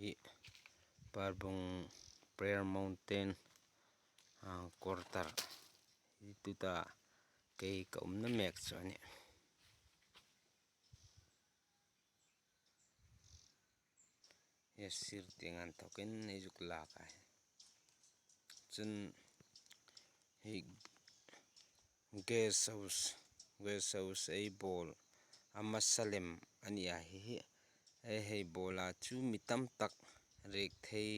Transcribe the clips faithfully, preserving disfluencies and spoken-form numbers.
Hi Parbung Prayer Mountain, ah, quarter. Hi tuta kei ka umna mek chu a nih. Hi sir tieng an thokin ei zuk lak a. Chun hi guest house, guest house ei bawl a hmasa lem a ni a, hi hi. Ei hei bawl a chu mi tam tak riek thei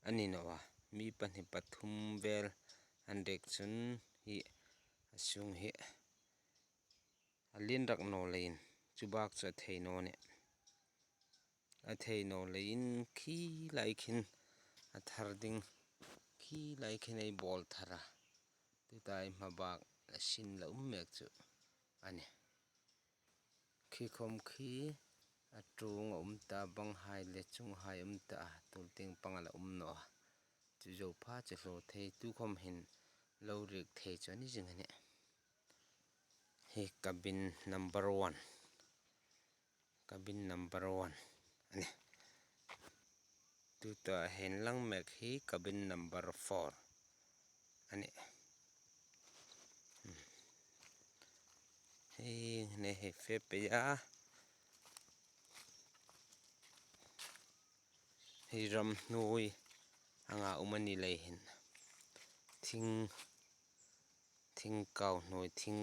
a ni naw a. Mi pahni pathum vel an riek chun hi a sung hi a lien rak naw leiin chu bak chu a thei naw nih. A thei naw leiin khi lai khin a thar ding, khi lai khin ei bawl thar a. Tuta ei hma bak a sin la um mek chu a nih. Khi khom khi a ṭuong a um ta, banghai le chunghai um ta, tul tieng pang a la um naw a. Chu zo pha chu hlaw thei, tu khom hin lo riek thei chu a ni zing a nih. Hi cabin number one. Cabin number one a nih. Tuta hin lang mek hi cabin number four a nih. Hmm. Hi ne hi fe pe ya. Hi ram hnuoi anga um a ni lei hin. Thing, thing kau hnuoi, thing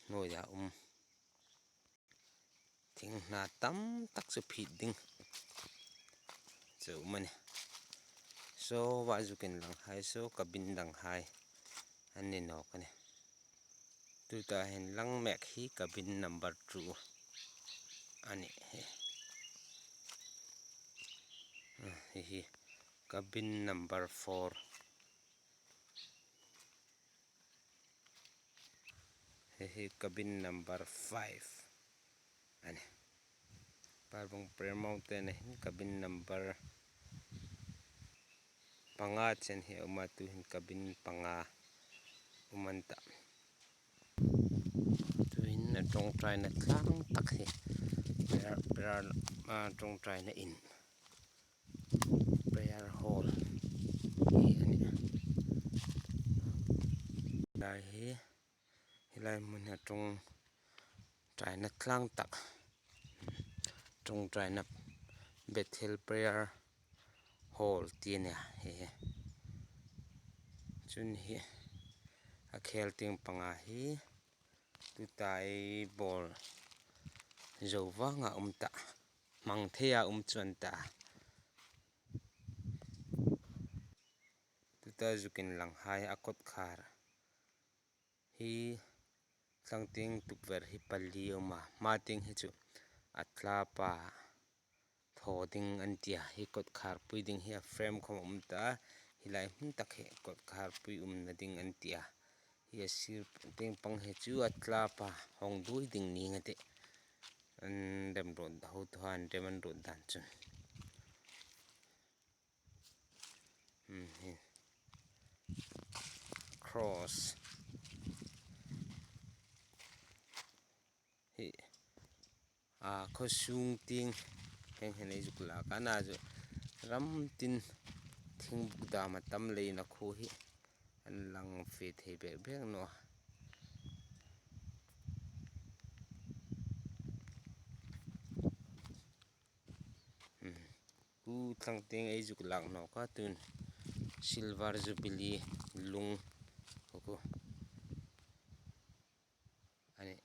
hnuoi a um. Thing hna tam tak chu phit ding chu um a nih. Saw va zuk inlang hai, saw cabin dang hai an ni nawk a nih. Tuta hin lang mek hi cabin number two a nih hi. Ah, hi hi cabin number four. Hi hi cabin number five a nih. Parbung Prayer Mountain a hin cabin number panga chen hi a um a, tu hin cabin panga um an ta. Tu hin a ṭawngṭaina tlang tak hi prayer, prayer, ah, ṭawngṭaina in. Prayer hall hi a nih. Lai hi, hi lai hmun hi a ṭawngṭaina tlang tak. Ṭawngṭaina Bethel Prayer Hall ti a nih hi. Chun hi a khel tieng panga hi tuta ei bawl zo vanga um ta. Hmang theia um chu an ta. Tuta zuk inlang hai a kawtkhar hi tlang tieng tukver hi pali a um a. Hma tieng hi chu a tlapa thaw ding an tia. Hi kawtkhar pui ding hi a frame khom a um ta. Hi lai hmun tak hi kawtkhar pui umna ding an tia. Hi a sir tieng pang hi chu a tlapa hawng duoi ding ning a tih. An rem ruot, hotuhai an rem an ruot dan chun. Hmm, hi. Cross. Hi. A, khaw sung tieng hieng hin ei zuk lak a, a na chu ram tin thing buk dam a tam leiin a khuo hi an lang fe thei bek bek naw a. Hmm. Khu tlang tieng ei zuk lak nawk a, tun Silver Jubilee lung khu khu a nih.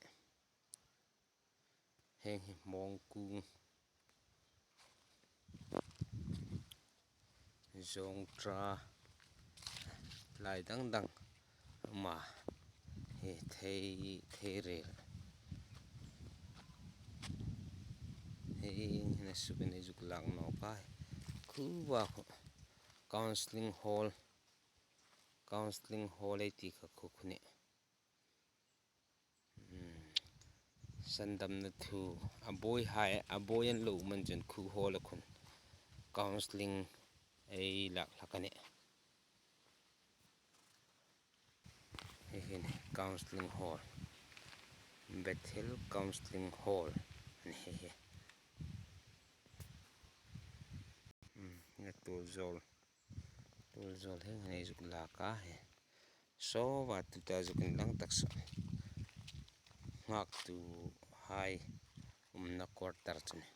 Hieng hi Mawngkung, Zawngṭa, lai dang dang a um a, hi thei, thei rel. Hi hin a sukin ei zuk lak nawk a, khu va khu Counselling Hall, Counselling Hall ei ti kha khu khu nih. Hmm. Sandamna thu a buoi hai, a buoi an lo um an chun khu hall a khun counselling ei lak hlak a nih. Hi hi nih, counselling hall. Bethel Counselling Hall a nih hi hi. Tul zawl, tul zawl hieng hin ei zuk lak a, hi saw va tuta zuk inlang tak saw, nghaktuhai umna quarter chu ni.